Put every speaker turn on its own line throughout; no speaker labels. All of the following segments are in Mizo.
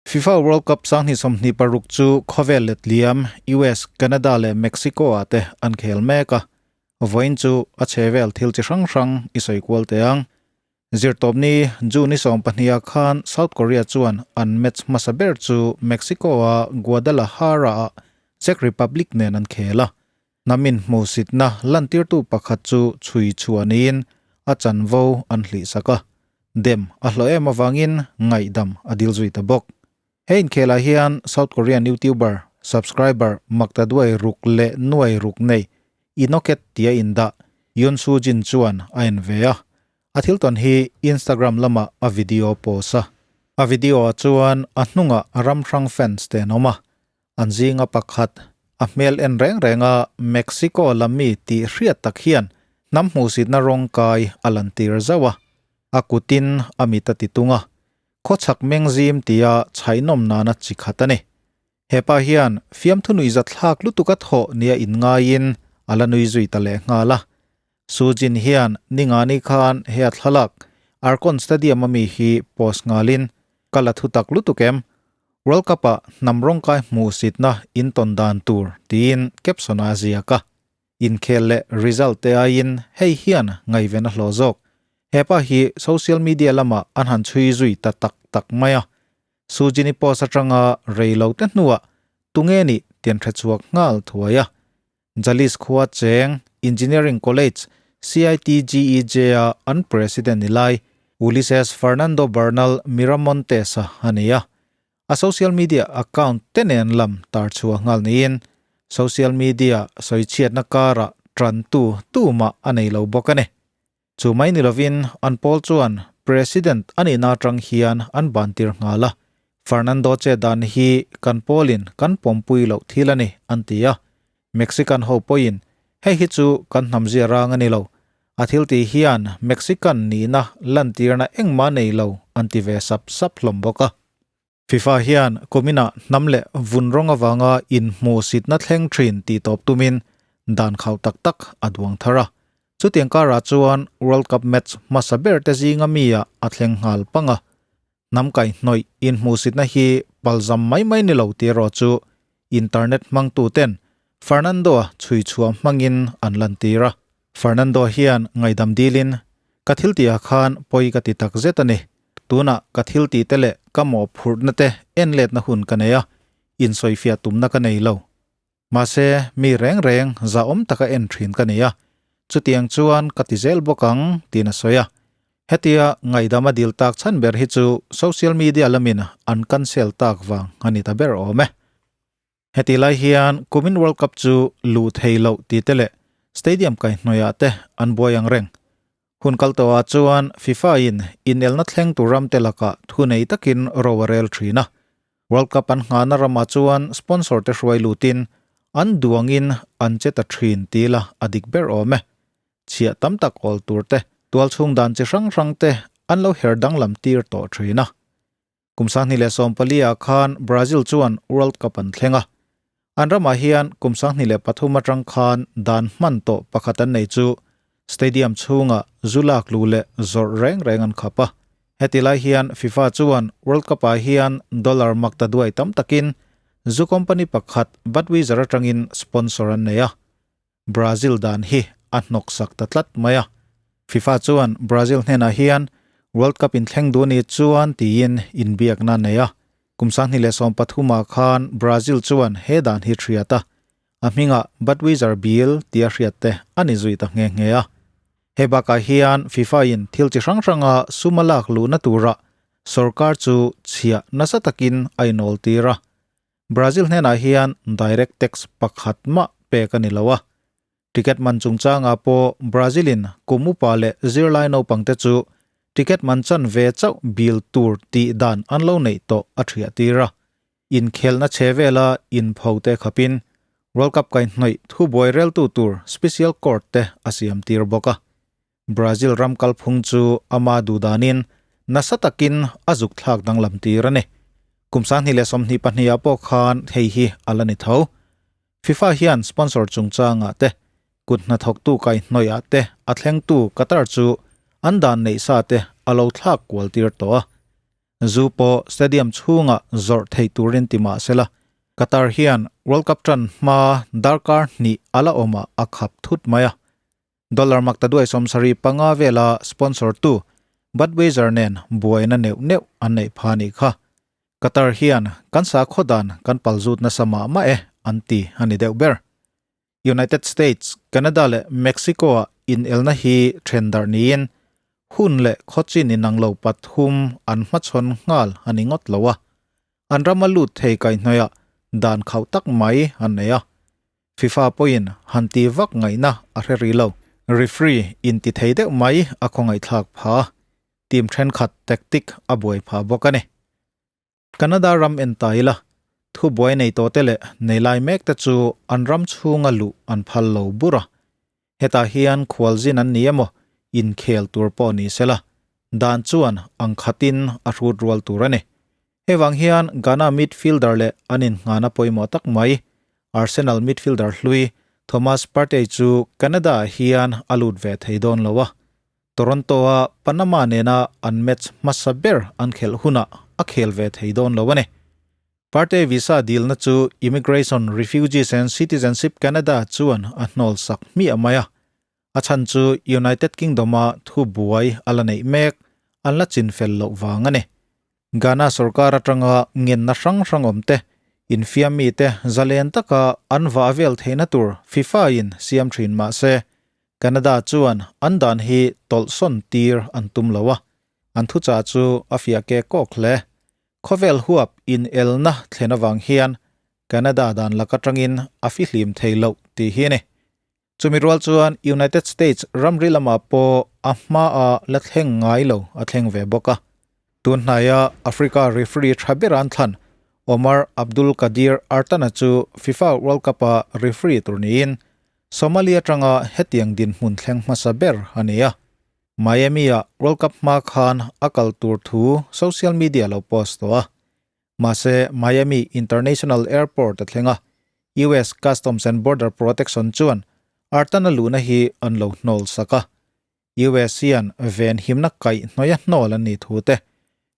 FIFA World Cup 2026 chu khawvel letliam US, Canada leh Mexico ah te an khel mek a, vawiin chu a chhe vel thil chi hrang hrang i sawi kual teh ang. Zirtawpni June i 12 ah khan South Korea chuan an match hmasa ber chu Mexico a Guadalajara ah Czech Republic nen an khel a, hnam inhmuhsitna lantirtu pakhat chu chhui chhuah niin a chanvo an hlihsak a, dem a hlawh em avangin ngaihdam a dil zui ta bawk. He inkhelah hian South Korean YouTuber, subscriber makta duai ruk leh nuai ruk nei Inoket tia indah Yoon Soo Jin chuan a en ve a, a thil tawn hi Instagram lamah a video post a. A video ah chuan a hnungah ram hrang fans te an awm a, An zinga pakhat, a hmel en reng renga Mexico lam mi tih hriat tak hian hnam hmuhsitna rawng kai a lantir zauh a, a kutin a mit a ti tung a, khawchhak meng zim tia chhaihnawm nana chi khat a ni. He pa hian fiamthu nuihza thlak lutuk a thawh nia inngaiin a la nui zui ta leh nghal a. Sujin hian ningani khan he a thlalak Arcon Stadium a mi hi post nghalin, Ka la thu tak lutuk em? World Cup ah hnam rawngkai hmuhsitna in tawn dan tur tiin caption ah a ziak a. Inkhel leh result te aiin hei hian ngaihven a hlawh zawk. Hepa hi social media lamah an han chhui zui ta tak tak mai a. Sujini post atanga rei lo te hnuah tunge nih tian hre chhuak nghal thuai a. Jalis khua cheng Engineering College, CITGEJ-a an president ni lai Ulises Fernando Bernal Miramontes-a a ni a. A social media account te nen lam tar chhuah nghal niin social media sawichhiatna karah tantu tumah a nei lo bawk a ni. Chu mai ni lovin an pawl chuan President a nihna atang hian an bantir nghal a, Fernando che dan hi kan pawlin kan pawmpui loh thil a ni, an ti a. Mexican ho pawhin hei hi chu kan hnamzia rang a ni lo, a thil tih hian Mexican nihna lantirna engmah nei lo an ti ve sap sap hlawm bawk a. FIFA hian kuminah hnam leh vun rawng avanga inhmuhsitna thleng thin tih tawp tumin dan khauh tak tak a duang thar a. Chutiang karah chuan World Cup match hmasa ber te zinga mi ah a thleng nghal pang a. Hnam kaihhnawih inhmuhsitna hi palzam mai mai ni lo tih erawh chu internet hmangtu ten Fernando-a chhui chhuah hmangin an lantir a. Fernando hian ngaihdam dilin, Ka thil tihah khan pawi ka ti tak zet a ni. Tunah ka thil tih te leh ka mawhphurhna te en letna hun ka nei a, insawifiah tumna ka nei lo. Mahse, mi reng reng zahawm taka en thin ka ni a, chutiang chuan ka ti zel bawk ang, tiin a sawi a. Hetia ngaihdam a dil tak chhan ber hi chu social media lamin an cancel tak vang a ni ta ber awm e. Heti lai hian kumin World Cup chu luh thei loh ti te leh stadium kaihhnawihah te an buai ang reng. Hun kal tawhah chuan FIFA in inelna thleng tur ram te lakah thunei takin ro a rel thin a. World Cup an nghahna ramah chuan sponsor te hruai lutin an duangin an che ta thin ti la a dik ber awm e. Chhiah tam tak awl tur te, tualchhung dan chi hrang hrang te an lo her danglam tir tawh thin a. Kum 2014 ah khan Brazil chuan World Cup an thleng a. An ramah hian kum 2003 atang khan dan hman tawh pakhat an nei chu stadium chhungah zu lak luh leh zawrh reng reng an khap a. Heti lai hian FIFA chuan World Cup ah hian dollar makta duai tam takin zu company pakhat Budweiser atangin sponsor an nei a. Brazil dan hi a hnawksak ta tlat mai a. FIFA chuan Brazil hnenah hian World Cup inthleng duh ni chuan tiin inbiakna a nei a. Kum 2013 ah khan Brazil chuan he dan hi hriat a, a hmingah Budweiser Bill tia hriat te a ni zui ta nghe nghe a. He bakah hian FIFA in thil chi hrang hranga sum a lak luhna tura sorkar chu chhiah nasa takin a inawl tir a. Brazil hnenah hian direct tax pakhat mah pek a ni lo a. Ticket man chungchangah pawh Brazil-in kum upa leh zirlai naupangte chu ticket man chan ve chauh bil tur tih dan an lo neih tawh a thiah tir a. Inkhelhna che vela inpho te khapin World Cup kaihhnawih thubuai reltu tur Special Court te a siam tir bawk a. Brazil ram kalphung chu ama duhdanin nasa takin a zuk thlak danglam tir a ni. Kum 2022 ah pawh khan hei hi a la ni tho. FIFA hian sponsor chungchangah te, kut hnathawktu kaihhnawihah te a thlengtu Qatar chu an dan neih sa te a lo thlak kual tir tawh a. Zu pawh stadium chhungah zawrh theih turin ti mah sela, Qatar hian World Cup tan hma darkar hnih a la awmah a khap thut mai a. Dollar maktaduai 75 vela sponsor tu Budweiser nen buaina neuh neuh an neih pha nih kha. Qatar hian kan sakhaw dan kan palzut nasa mah mah e an ti a ni deuh ber. United States, Canada leh Mexico-ah inelna hi then darh niin hun leh khawchin inang lo pathum an hmachhawn nghal a ni ngawt lo a. An rama lut thei kaihhnawihah dan khauh tak mai an nei a. FIFA pawhin han ti vak ngaihna a hre rih lo. Referee inti thei deuh mai a khawngaihthlak pha. Team thenkhat tactic a buai pha bawk a ni. Canada ram en ta ila, thubuai nei tawhte leh nei lai mekte chu an ram chhunga luh an phal lo bur a. Hetah hian khualzin an ni emaw inkhel tur pawh ni sela, dan chuan ang khatin a hrut rual tur a ni. Hei vang hian Ghana midfielder leh an innghana pawimawh tak mai, Arsenal midfielder hlui Thomas Partey chu Canada-ah hian a lut ve thei dawn lo a. Toronto-a Panama nena an match hmasa ber an khelh hunah a khel ve thei dawn lo a ni. Partey visa dilna chu Immigration, Refugees and Citizenship Canada chuan a hnawl sak hmiah mai a. A chhan chu United Kingdom-a thu buai a la neih mek an la chinfel loh vang a ni. Ghana sorkar atanga ngenna hrang hrang awm te, infiam mite zalen taka an vah vel theihna tur FIFA-in siam thin mah se, Canada chuan an dan hi tawlhsawn tir an tum lo a, an thuchah chu a fiah ke kawk hle. Khawvel huap inelna thlen avang hian Canada dan lak atangin a fihlim thei loh tih hi a ni. Chumi rual chuan United States ramri lamah pawh a hmaa la thleng ngai lo a thleng ve bawk a. Tun hnaia Africa referee tha ber an thlan Omar Abdulkadir Artana chu FIFA World Cup-a referee tur niin Somalia atanga hetiang dinhmun thleng hmasa ber a ni a. Miami-a World Cup hma khan a kal tur thu social media lo post tawh a. Mahse, Miami International Airport a thleng a, US Customs and Border Protection chuan Artana luhna hi an lo hnawl sak a. US hian venhimna kaihhnawih a hnawl an nih thu te,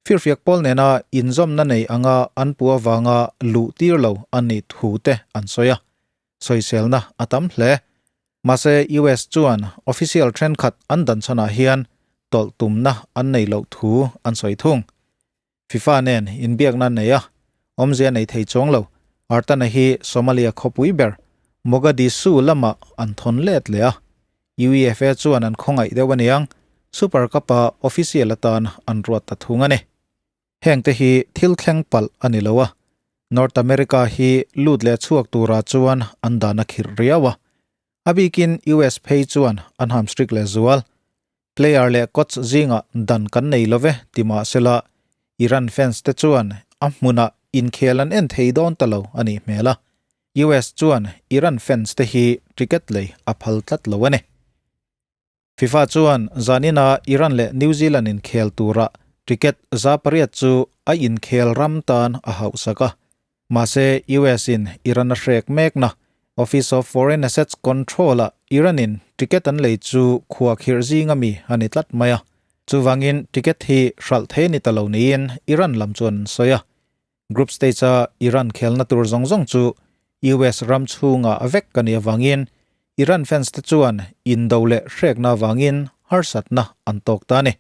firfiak pawl nena inzawmna nei anga an pu avanga luh tir lo an nih thu te an sawi a. Sawiselna a tam hle. Mahse, US chuan official thenkhat an dan chhanah hian tawlh tumna an nei loh thu an sawi thung. FIFA nen inbiakna nei a, awmzia nei thei chuang lo. Artana hi Somalia khawpui ber Mogadishu lamah an thawn let leh a, UEFA chuan an khawngaih deuh aniang Super Cup-a official atan an ruat ta thung a ni. Hengte hi thil thleng palh a ni lo a, North America hi lut leh chhuak turah chuan an dan a khirh riau a, a bikin US phei chuan an hamstrik leh zual. Player leh coach zingah dan kan nei lo ve ti mah sela Iran fans te chuan a hmunah inkhel an en thei dawn ta lo a nih hmel a, US chuan Iran fans te hi ticket lei a phal tlat lo a ni. FIFA chuan zanina Iran leh New Zealand inkhel tura ticket 800 chu a inkhel ram tan a hauhsak a, Mahse, US in Iran a hrek mekna Office of Foreign Assets Control ah Iran in ticket an lei chu khua khirh zing ami a ni tlat mai a. Chuvangin ticket hi hralh thei ni ta lo niin Iran lam chuan an sawi a. Group stage a Iran khelna tur zawng zawng chu US ram chhungah vek a nih avangin Iran fans te chuan indo leh hrekna avangin harsatna an tawk ta a ni.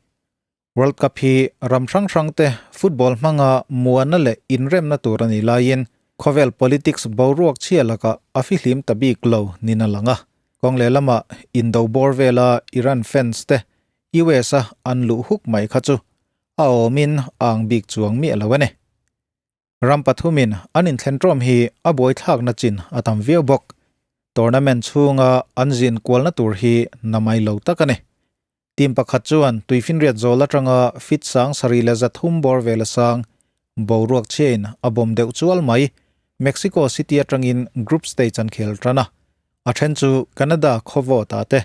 World Cup hi ram hrang hrang te football hmanga muana leh inremna tur a nih laiin khawvel politics boruak chhia lakah a fihlim ta bik lo nin a lang a. Kawng lehlamah indo bawr vela Iran fans te US a an luh huk mai kha chu a awmin a ang bik chuang miah lo a ni. Ram pathumin an inthlen ṭawm hi a buaithlakna chin a tam viau bawk. Tournament chhunga an zin kualna tur hi namai lo tak a ni. Team pakhat chuan tuifinriat zawl atanga fit 7300 bawr vela sang boruak chhiain a bawm deuh chual mai. Mexico City atangin group stage an khel tan a, a then chu Canada khawvawtah te,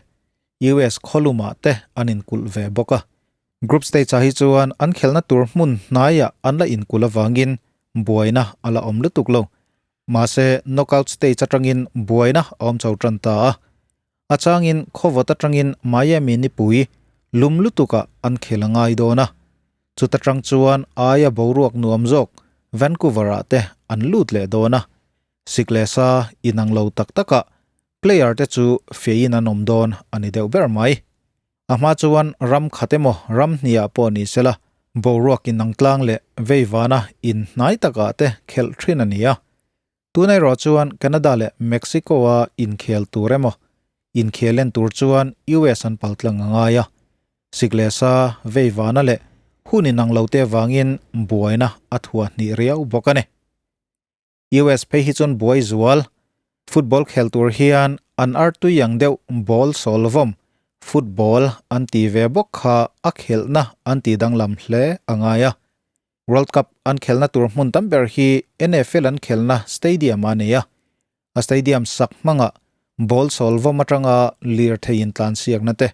US khawlumah te an inkulh ve bawk a. Group stage ah hi chuan an khelna tur hmun hnaiah an la inkulh avangin buaina a la awm lutuk lo. Mahse, knockout stage atangin buaina a awm chho tan ta a. A changin khawvawt atangin Miami nipui lum lutukah an khel a ngai dawn a. Chuta tang chuan aia boruak nuam zawk Vancouver-ah te an lut leh dawn a. Sik leh sa inang lo tak takah player te chu fiahin an awm dawn a ni deuh ber mai. A hma chuan ram khat emaw ram hniah pawh ni sela boruak inang tlang leh veivana inhnai takah te khelh thin a ni a. Tun erawh chuan Canada leh Mexico-a inkhel tur emaw inkhel en tur chuan US an paltlang a ngai a. Sik leh sa veivana leh hun inang lo te avangin buaina a thuah hnih riau bawk a ni. US phei hi chuan buai zual. Football khel tur hian an artui ang deuh ball sawlvawm, football an ti ve bawk kha a khelhna an ti danglam hle a ngai a. World Cup an khelhna tur hmun tam ber hi NFL an khelhna stadium a ni a. A stadium sak hmangah ball sawlvawm atanga lirthei intlansiakna te,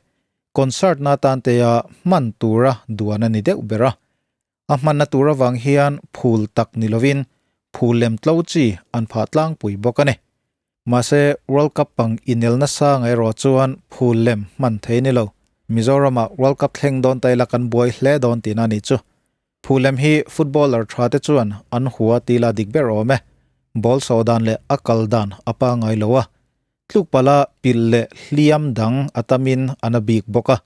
concert na atan te a hman tura duan a ni deuh ber a. A hmanna tur avang hian phul tak ni lovin phul lem tlo chi an phah tlangpui bawk a ni. Mahse, World Cup pang inelna sang erawh chuan phul lem hman thei ni lo. Mizoramah World Cup thleng dawn ta ila kan buai hle dawn tihna a nih chu. Phul lem hi footballer tha te chuan an hua ti la dik ber awm e. Ball sawh dan leh a kal dan a pangngai lo a. Tluk pala pilh leh hliam dang a tamin a na bik bawk a.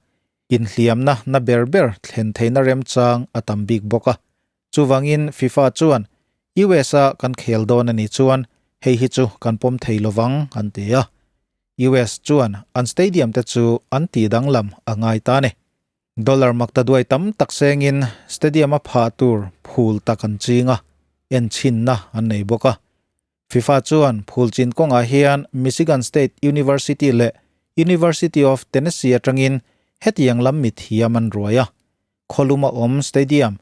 Inhliamna na ber ber thlen theihna remchang a tam bik bawk a. Chuvangin FIFA chuan US a kan khel dawn a nih chuan hei hi chu kan pawm thei lovang an ti a. US chuan an stadium te chu an tih danglam a ngai ta a ni. Dollar makta duai tam tak sengin stadium a phah tur phul tak an ching a, enchhinna an nei bawk a. FIFA chuan phulchin kawngah hian Michigan State University leh University of Tennessee atangin hetiang lam mithiam an ruai a. Khawluma awm stadium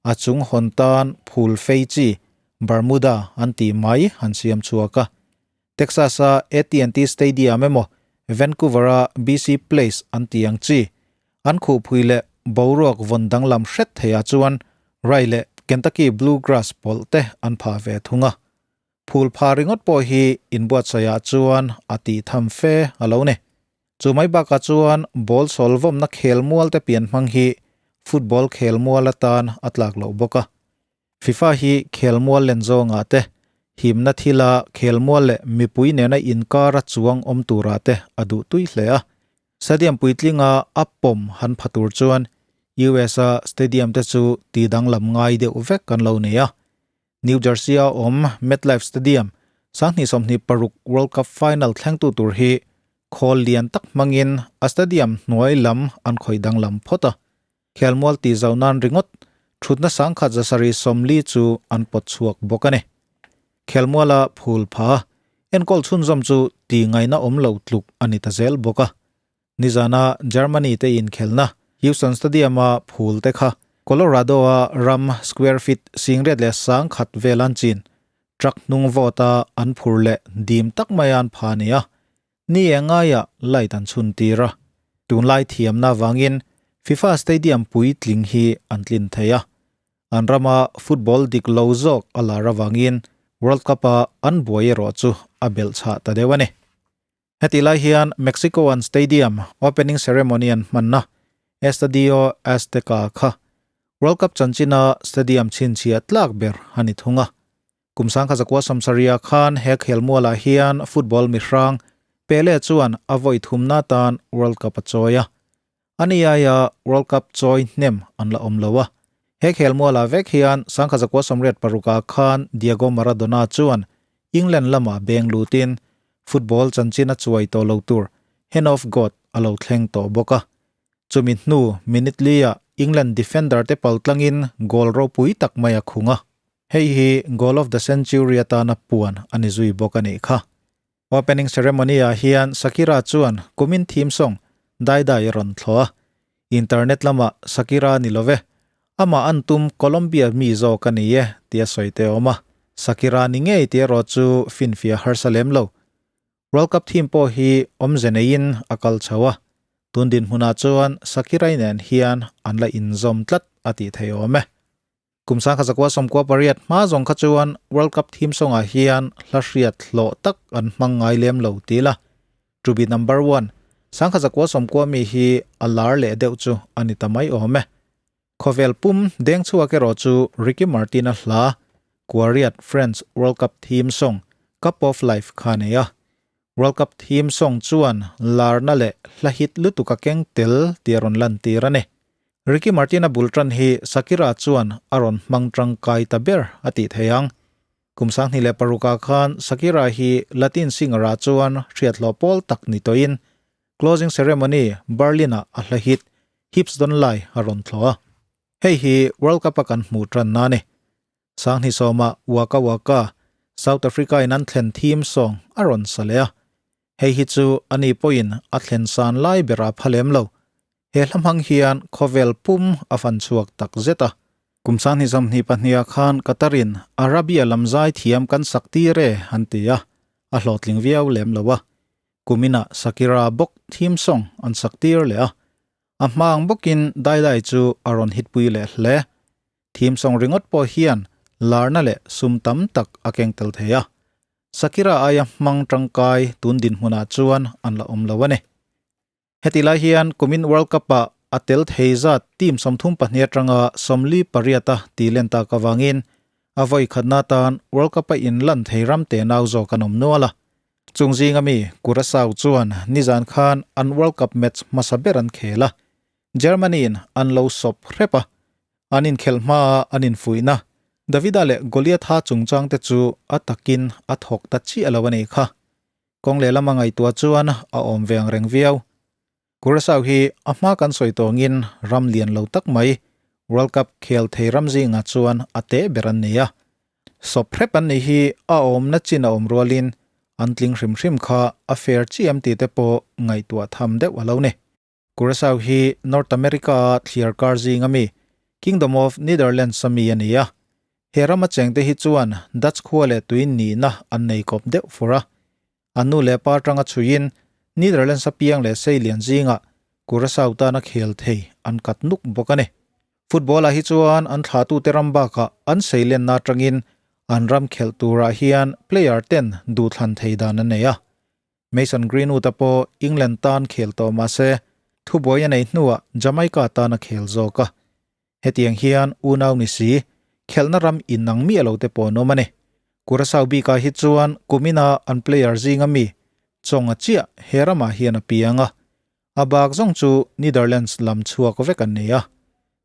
a chung hawn tan phul fei chi Bermuda an tih mai an siam chhuak a. Texas-a AT&T Stadium emaw Vancouver-a BC Place an tih ang chi an khuhphui leh boruak vawn danglam hret theiah chuan Rye leh Kentucky Bluegrass pawlh te an phah ve thung a. Phul pha ringawt pawh hi inbuatsaihah chuan a tih tham fe a lo ni. Chu mai bakah chuan ball sawlvawmna khelmual te pian hmang hi football khelmual atan a tlak loh bawk a. FIFA hi khelmual len zawngah te, himna thila khelmual leh mipui nena inkara chuang awm turah te a duh tui hle a. Stadium puitlinga a pawm han pha tur chuan US-a stadium te chu tidanglam ngai deuh vek an lo nei a. New Jersey-a awm MetLife Stadium, 2026 World Cup final thlengtu tur hi khawl lian tak hmangin a stadium hnuai lam an khawih danglam phawt a. Khelmual tih zau nan ringawt thutna 1740 chu an pawt chhuak bawk a ni. Khelmuala phul pha enkawl chhunzawm chu tih ngaihna awm lo tluk a ni ta zel bawk a. Nizana Germany te inkhelna Houston Stadium-a phul te kha Colorado-a ram square feet 11,100 vel an chin. Truck hnung vawta an phur leh dim tak mai an pha a ni a. Ni e ngaiah light an chhun tir a. Tunlai thiamna avangin FIFA Stadium puitling hi an tlin thei a. An rama football dik lo zawk a lar avangin World Cup-a an buai erawh chu a belhchhah ta deuh a ni. Heti lai hian Mexico-an stadium opening ceremony an hmanna Estadio Azteca kha World Cup chanchina stadium chhinchhiah tlak ber a ni thung a. Kum 1970 khan he khelmualah hian football mihrang Pele chuan a vawi thumna tan World Cup a chawi a. Ani aia World Cup chawi hnem an la awm lo a. He khelmualah vek hian 1986 khan Diego Maradona chuan England lamah beng lutin football chanchin a chuai tawh lo tur Hand of God a lo thleng tawh bawk a. Chumi hnu minute li-ah England defender te paltlangin goal ropui tak mai a khung a. Hei hi goal of the century atana puan a ni zui bawk a nih kha. Opening ceremony-ah hian Shakira chuan kumin theme song Dai Dai a rawn thlawh a. Internet lamah Shakira ni love, amah an tum Colombia mi zawk a ni e tia sawi te a awm a. Shakira ni ngei tih erawh chu finfiah harsa lem lo. World Cup theme pawh hi awmze neiin a kal chho a. Tun dinhmunah chuan Shakira-i nen hian an la inzawm tlat a tih theih awm e. Kum 1998 hma zawng kha chuan World Cup theme song-ah hian hla hriat hlawh tak an hmang ngai lem lo ti la. To be number one, 1990 mi hi a lar leh deuh chu a ni ta mai awm e. Khawvel pum deng chhuak erawh chu Ricky Martin-a hla Kuariat Friends World Cup theme song Cup of Life kha a nei a. World Cup theme song chuan larna leh hla hit lutuk a keng tel tih a rawn lantir a ni. Ricky Martin-a bul tan hi Shakira chuan a rawn hmang tangkai ta ber a tih theih ang. Kum 2006 ah khan Shakira hi Latin singer-ah chuan hriathlawh pawl tak ni tawhin Closing ceremony Berlin-ah a hla hit Hips Don't Lie a rawn thlawh a. Hei hi World Cup-a kan hmuh tanna a ni. 2010-ah Waka Waka, South Africa-in an thlen theme song a rawn sa leh a. Hei hi chu ani pawhin a thlen san lai berah pha lem lo. He hla hmang hian khawvel pum a fan chhuak tak zet a. Kum 2022-ah khan Qatar-in Arabia lam zai thiam kan sak tir e an ti a, a hlawhtling viau lem lo a. Kuminah Shakira bawk theme song an sak tir leh a, a hma ang bawkin Dai Dai chu a rawn hit pui leh hle. Theme song ringawt pawh hian larna leh sum tam tak a keng tel thei a, Shakira aia hmang tangkai tun dinhmunah chuan an la awm lo a ni. Heti lai hian kumin World Cup-ah a tel thei zat team 32 atanga 48 a ti len tak avangin a vawi khatna atan World Cup-a inlan thei ram te nau zawk an awm nual a. Chung zinga mi Curacao chuan nizan khan an World Cup match hmasa ber an khel a, Germany-in an lo sawp hrep a, an inkhelh hmaa an infuihna Davida leh Goliatha chungchangte chu a takin a thawk ta chiah lo a nih kha. Kawng lehlam a ngaihtuah chuan a awm ve ang reng viau. Curacao hi a hma kan sawi tawngin ram lian lo tak mai, World Cup khel thei ram zingah chuan a teh ber an ni a. Sawp hrep an nih hi a awmna chin a awm rualin an tling hrim hrim kha a fair chi em tih te pawh ngaihtuah tham deuh a lo ni. Curacao hi North America-a thliar kar zinga mi, Kingdom of Netherlands-a mi a ni a. He rama chengte hi chuan Dutch khua leh tui nihna an nei kawp deuh fur a. An nu leh pa atanga chhuiin Netherlands-a piang leh seilian zingah Curacao tana khel thei an kat nuk bawk a ni. Football-ah hi chuan an thlahtute ram bakah an seilenna atangin an ram khelh turah hian player ten duhthlan thei dan an nei a. Mason Greenwood-a pawh England tan khel tawh mah se thubuai a nei hnuah Jamaica tan a khel zawk a. Hetiang hian unau ni si, khelhna ram inang miah lo te pawh an awm a ni. Curacao bikah hi chuan kumina an player zinga mi Chonga chiah he ramah hian a piang a. A bak zawng chu Netherlands lam chhuak vek an ni a.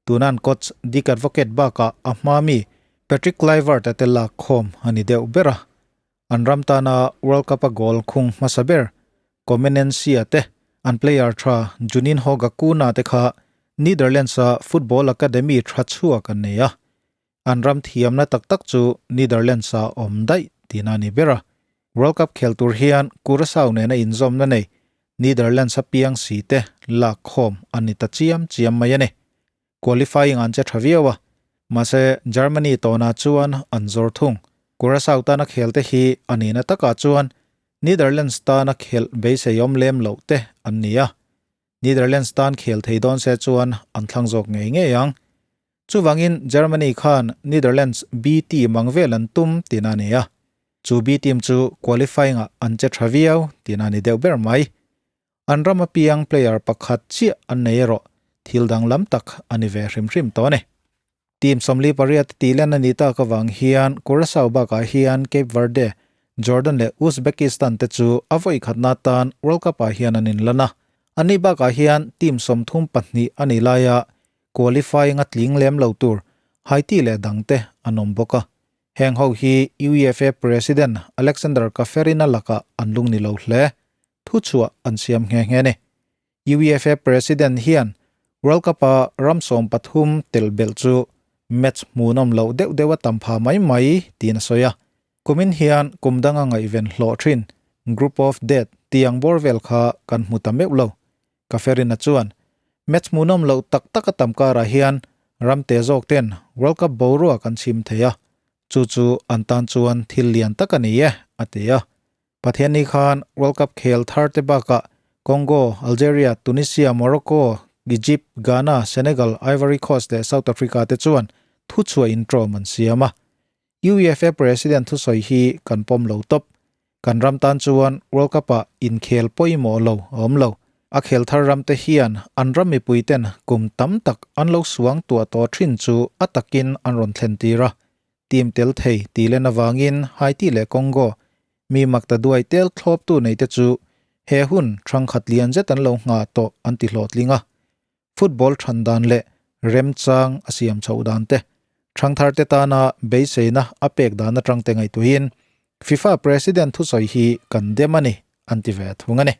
Tuna an coach Dick Advocaat bakah a hma mi Patrick Kluivert a te lak khawm a ni deuh ber a. An ram tana World Cup-a goal khung hmasa ber Comenencia te, an player tha Juninho Gakuna te kha Netherlands-a football academy tha chhuak an nei a. An ram thiamna tak tak chu Netherlands-a awm daih tihna a ni ber a. World Cup khel tur hian Curacao nena inzawmna nei Netherlands-a piang si te lak khawm an ni ta chiam chiam mai a ni. Qualifying an che tha viau a, mahse Germany tawnah chuan an zawr thung. Curacao tana khel te hi a nihna takah chuan Netherlands tana khelh beiseiawm lem loh te an ni a. Netherlands tan khel thei dawn se chuan an thlang zawk ngei ngei ang. Chuvangin Germany khan Netherlands B team ang vel an tum tihna a ni a. Chu B team chu qualifying ah an che tha viau tihna a ni deuh ber mai. An ram apiang player pakhat chiah an nei erawh thil danglam tak a ni ve hrim hrim tawh a ni. Team 48 tih len a nih tak avang hian Curacao bakah hian Cape Verde, Jordan leh Uzbekistan te chu a vawi khatna atan World Cup ah hian an inlan a. Ani bakah hian team 32 a nih laia qualifying a tling lem lo tur Haiti leh dangte an awm bawk a. Heng ho hi UEFA President Alexander Ceferin-a lakah an lung ni lo hle. Thuchhuah an siam nghe nghe a ni. UEFA President hian World Cup-a ram 13 tel belh chu match hmuhnawm loh deuh deuh a tam pha mai mai tiin a sawi a. Kumin hian kum danga ngaihven hlawh thin Group of Death tih ang bawr vel kha kan hmu ta meuh lo. Ceferin-a chuan match hmuhnawm loh tak tak a tam karah hian ram te zawk ten World Cup boruak an chhim thei a, chu chu an tan chuan thil lian tak a ni e, a ti a. Pathianni khan World Cup khel thar te bakah Congo, Algeria, Tunisia, Morocco, Egypt, Ghana, Senegal, Ivory Coast leh South Africa te chuan thuchhuah intrawm an siam a. UEFA President thusawi hi kan pawm lo tawp. Kan ram tan chuan World Cup-ah inkhel pawimawh lo a awm lo. A khel thar ramte hian an ram mipuiten kum tam tak an lo suang tuah tawh thin chu a takin an rawn thlen tir a. Team tel thei tih len avangin Haiti leh Congo mi makta duai tel thlawptu neite chu he hun thangkhat lian zet an lo nghah tawh an ti hlawhtling a. Football than dan leh remchang a siam chhoh dan te, thangthar te tana beiseina a pek dan atang te ngaihtuahin FIFA President thusawi hi kan dem a ni, an ti ve thung a ni.